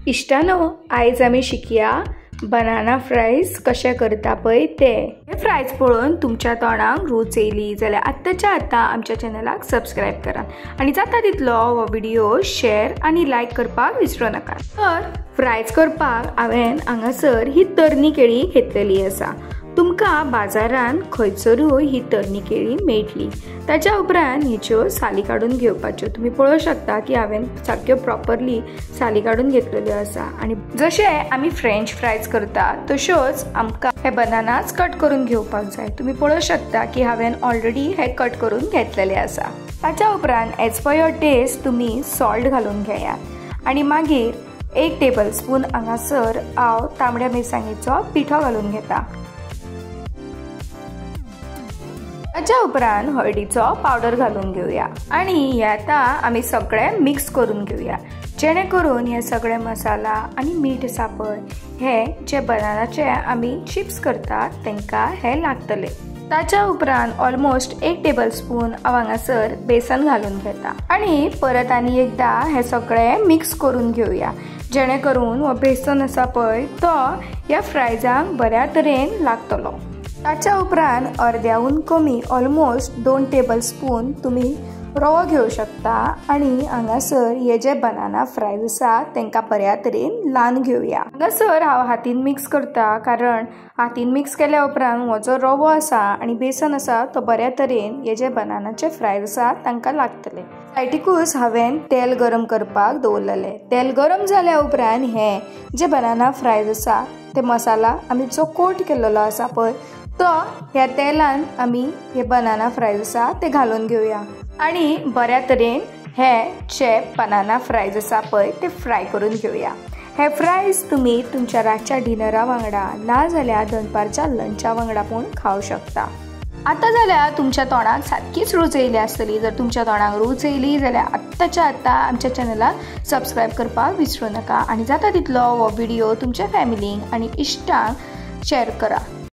इश्टानो आयज आमी शिकया banana fries कशें करता पळय ते। हे फ्रायज पळोवन तुमच्या तोंडाक रूच येयली जाल्यार आत्ताच्या आत्तां आमच्या चॅनलाक सबस्क्रायब करात आनी जाता तितलो हो व्हिडिओ शेअर आनी लायक करपाक विसरूं नाका। तर फ्रायज करपाक हांवें हांगासर ही तरणी केळी घेतलेली आसा। तुमकां बाजारान खंयसरूय ही तरणी केळी मेळटली। ताच्या उपरांत हेच्यो साली काडून घेवपाच्यो। तुमी पळोवंक शकता की हांवें सारक्यो प्रॉपरली साली काडून घेतलेल्यो आसा। आनी जशे आमी फ्रेंच फ्रायज करता तश्योच आमकां हे बनानाच कट करून घेवपाक जाय। तुमी पळोवंक शकता की हांवें ऑलरेडी हे कट करून घेतलेले आसा। ताच्या उपरांत एज पर your test तुमी सॉल्ट घालून घेयात आनी मागीर 1 टेबलस्पून हांगासर हांव तांबड्या मिरसांगेचो पिठो घालून घेता। ताच्या उपरांत हळदीचो पावडर घालून घेवया आनी हे आतां आमी सगळे मिक्स करून घेवया, जेणे करून हे सगळे मसाला आनी मीठ आसा पळय हे जे बनानाचे आमी चिप्स करतात तांकां हे लागतले। ताच्या उपरांत ऑलमोस्ट 1 टेबलस्पून हांव हांगासर बेसन घालून घेता आनी परत आनी एकदां हे सगळे मिक्स करून घेवया, जेणे करून हो बेसन आसा पळय तो ह्या फ्रायजांक बऱ्या तरेन लागतलो। ताच्या उपरांत अर्द्याहून कमी ऑलमोस्ट 2 टेबलस्पून तुमी रवो घेवं शकता आनी हांगासर हे जे बनाना फ्रायज आसा तांकां बऱ्या तरेन लावन घेवया। हांगासर हांव हातीन मिक्स करता, कारण हातीन मिक्स केल्या उपरांत हो जो रवो आसा आनी बेसन आसा तो बऱ्या तरेन हे जे बनानाचे फ्रायज आसा तांकां लागतले। सायटीकूच हांवें तेल गरम करपाक दवरलेलें। तेल गरम जाल्या उपरांत हे जे बनाना फ्रायज आसा ते मसाला आमी जो कोट केल्लो आसा पळय तो ह्या तेलान आमी हे बनाना फ्रायज आसा ते घालून घेवया आनी बऱ्या तरेन हे जे बनाना फ्रायज आसा पळय ते फ्राय करून घेवया। हे फ्रायज तुमी तुमच्या रातच्या डिनरा वांगडा ना जाल्यार दनपारच्या लंचा वांगडा पूण खावं शकता। आतां जाल्यार तुमच्या तोंडाक सारकीच रूच येयली आसतली। जर तुमच्या तोंडाक रूच येयली जाल्यार आत्ताच्या आत्तां आमच्या चॅनलाक सबस्क्रायब करपाक विसरूं नाका आनी जाता तितलो हो व्हिडिओ तुमच्या फॅमिलींक आनी इश्टांक शेअर करा।